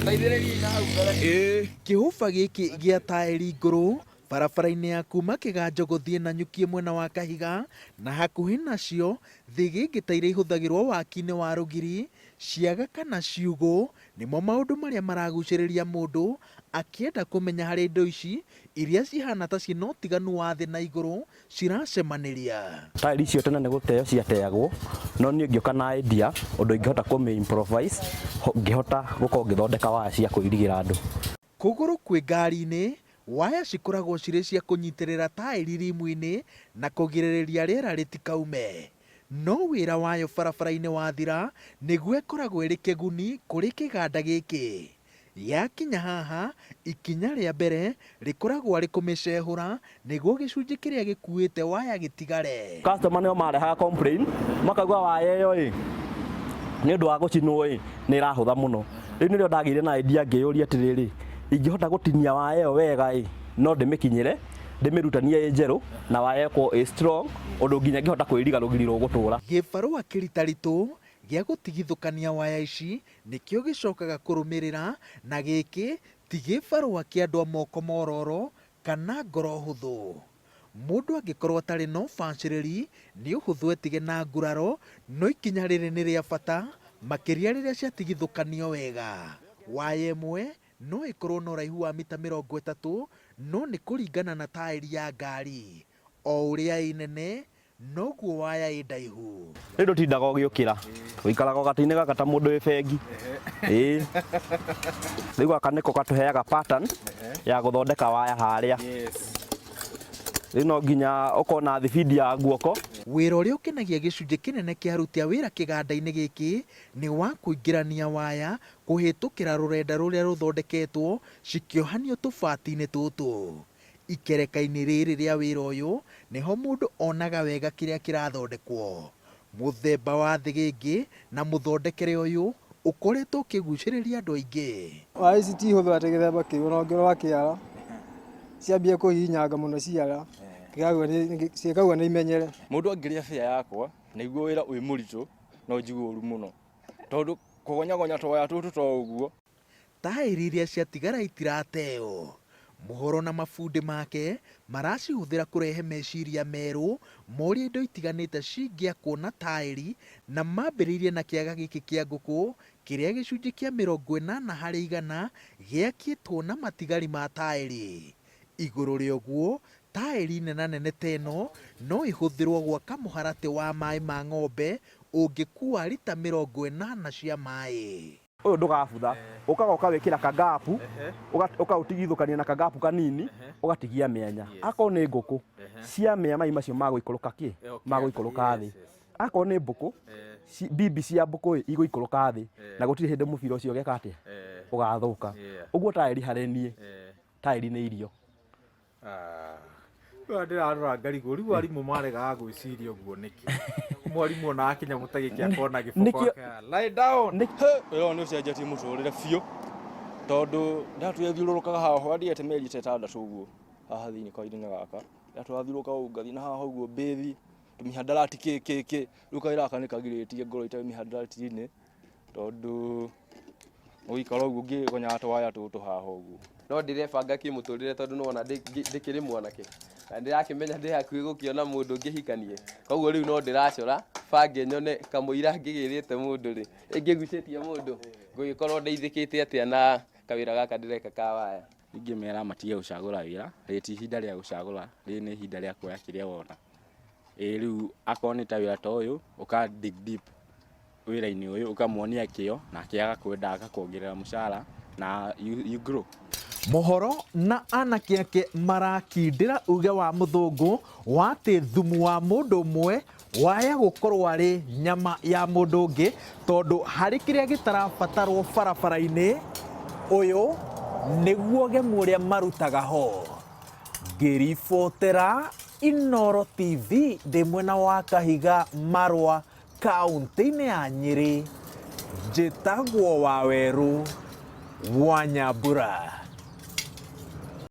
Tũteithĩrĩriei na hau mbere. Kĩhũba gĩkĩ gĩa taĩri ngũrũ barabara-inĩ ya kuma Kĩganjo gũthiĩ Nanyuki mwena wa Kahiga na hakuhĩ nacio thĩgĩngĩ ta iria ihũthagĩrwo waki-inĩ wa rũgiri, ciaga kana ciugũ nĩmo maũndũ marĩa maragucĩrĩria mũndũ akĩenda kũmenya harĩa indo ici iria cihana ta ciĩna ũtiganu wa thĩ na igũrũ ciracemanĩria. Taĩri icio tene nĩ gũteo ciateagwo, no niĩ ngĩũka na idea ũndũ ingĩhota kũmĩ improvise, ngĩhota gũkorwo ngĩthondeka waya cia kũirigĩra andũ. Kũgũrũ kwĩ ngari-inĩ, waya cikoragwo cirĩ cia kũnyitĩrĩra taĩri rimu-inĩ na kũgirĩrĩria rĩera rĩtikaume. No wĩra wayo barabara-inĩ wathira nĩguo ĩkoragwo ĩrĩ kĩguni kũrĩ kĩganda gĩkĩ. Yakinya haha, ikinya rĩa mbere rĩkoragwo arĩ kũmĩcehũra nĩguo gĩcunjĩ kĩrĩa gĩkuĩte waya gĩtigare. Customer nĩo marehaga complain makauga waya ĩyo ĩ nĩ ũndũ wa gũcinwo ĩ nĩ ĩrahũtha mũno. Rĩu nĩrĩo ndagĩire na idea ngĩyũria atĩrĩrĩ, ingĩhota gũtinia waya ĩyo wega ĩ no ndĩmĩkinyĩre ndĩmĩrutanie ĩ njerũ na waya ĩkorwo ĩ strong ũndũ nginya ngĩhota kwĩriga rũgiri rũgũtũra. Gĩbarũa kĩritaritũ gĩa gũtigithũkania waya ici nĩkĩo gĩcokaga kũrũmĩrĩra, na gĩkĩ ti gĩbarũa kĩa andũ a moko mororo kana ngoro hũthũ. Mũndũ angĩkorwo atarĩ na ũbacĩrĩri, nĩ ũhũthũ etige na nguraro, no ikinya rĩrĩ nĩ rĩa bata makĩria rĩrĩa ciatigithũkanio wega. Waya ĩmwe no ĩkorwo na ũraihu wa mita 30, no nĩ kũringana na taĩri ya ngari. O ũrĩa ĩ nene, noguo waya ĩ ndaihu. Rĩu ndũtindaga ũgĩũkĩra, ũikaraga o gatĩ-inĩ gaka ta mũndũ wĩ bengi. Ĩĩ. Rĩu gaka nĩko gatũheaga pattern ya gũthondeka waya harĩa. Rĩu no nginya ũkorwo na thibindi ya guoko. Wĩra ũrĩa ũkenagia gĩcunjĩ kĩnene kĩa aruti a wĩra kĩganda-inĩ gĩkĩ nĩ wa kũingĩrania waya kũhĩtũkĩra rũrenda rũrĩa rũthondeketwo cikĩohanio tũbati-inĩ tũtũ. Ikereka-inĩ rĩrĩ rĩa wĩra ũyũ nĩho mũndũ onaga wega kĩrĩa kĩrathondekwo. Mũthemba wa thĩgĩngĩ na mũthondekere ũyũ ũkoretwo ũkĩgucĩrĩria andũ aingĩ. Waya ici ti hũthũ atĩ gĩthemba kĩu ona ũngĩrora kĩara ciambia kũhihinyanga mũno ciara ciĩkagwo nĩ imenyere. Mũndũ angĩrĩa bĩa yakwa na igue wĩra wĩ mũritũ no njigue ũru mũno tondũ kũgonyagonya tũwaya tũtũ to ũguo. Taĩri iria ciatigara itirateo. Mũhoro na mabundi make maracihũthĩra kũrehe meciria merũ ma ũrĩa indo itiganĩte cingĩakwo na taĩri na mambĩrĩirie na kĩaga gĩkĩ kĩa ngũkũ kĩrĩa gĩcunjĩ kĩa 80% gĩakĩtwo na matigari ma taĩri. Igũrũ rĩa ũguo, taĩri nenanene ta ĩno no ĩhũthĩrwo gwaka mũharatĩ wa maĩ ma ng'ombe ũngĩkua rita 80 cia maĩ. Ũyũ ndũgabutha, ũkaga ũkawĩkĩra kagapu, ũkaũtigithũkania na kagapu kanini, ũgatigia mĩanya. Akorwo nĩ ngũkũ, ciamĩa mai macio magũikũrũka kĩ? Magũikũrũka thĩ. Akorwo nĩ mbũkũ, mbimbi cia mbũkũ ĩ, igũikũrũka thĩ, na gũtirĩ hĩndĩ mũbira ũcio ũgeka atĩa? Ũgathũka. Ũguo taĩri harĩ niĩ, taĩri nĩ irio. Rĩu ndĩrarora ngarigwo rĩu arimũ maregaga gwĩciria ũguo nĩkĩ? Mwarimũ ona akinya mũtĩ gĩkĩ akona gĩboko akaya, lie down. Wĩra ũyũ nĩ ũcenjetie mũtũrĩre biũ tondũ ndatũire thiũrũrũkaga haha thiĩte mĩeri ta 6 ũguo haha thĩinĩ kahinda-inĩ gaka ndatũra thiũrũrũkaga ũguo ngathiĩ na haha ũguo mbĩthi tũmihandarati kĩ kĩ kĩ rĩu kawĩra gaka nĩ kagirĩtie ngorwo itarĩ mĩhandarati-inĩ tondũ gũikara ũguo ngĩgonyaga tũwaya tũtũ haha ũguo. No ndĩrebanga kĩmũtũrĩre tondũ nĩwona ndĩkĩrĩ mwanake na ndĩrakĩmenya ndĩ hakuhĩ gũkĩona mũndũ ngĩhikanie, koguo rĩu no ndĩracora bange nyone kamũira ngĩgĩrĩte mũndũ rĩ, ngĩgucĩtie mũndũ ngũgĩkorwo ndeithĩkĩte atĩa na kawĩra gaka ndĩreka ka waya. Ingĩmera matige gũcagũra wĩra, rĩrĩ ti ihinda rĩa gũcagũra, rĩrĩ nĩ ihinda rĩa kuoya kĩrĩa wona. Ĩĩ rĩu akorwo nĩ ta wĩra ta ũyũ, ũka dig deep wĩra-inĩ ũyũ, ũkamuonia kĩo, nake agakwenda agakuongerera mũcara na you grow. Mũhoro na anake ake marakindĩra uge wa mũthũngũ wa atĩ thumu wa mũndũ ũmwe waya gũkorwo arĩ nyama ya mũndũ ũngĩ, tondũ harĩ kĩrĩa gĩtarabatarwo barabara-inĩ, ũyũ nĩguo ũgemu ũrĩa marutaga ho. Ngĩribotera Inooro TV ndĩ mwena wa Kahiga Marũa kaũntĩ-inĩ ya Nyĩrĩ, njĩtagwo Wawerũ wa Nyambura.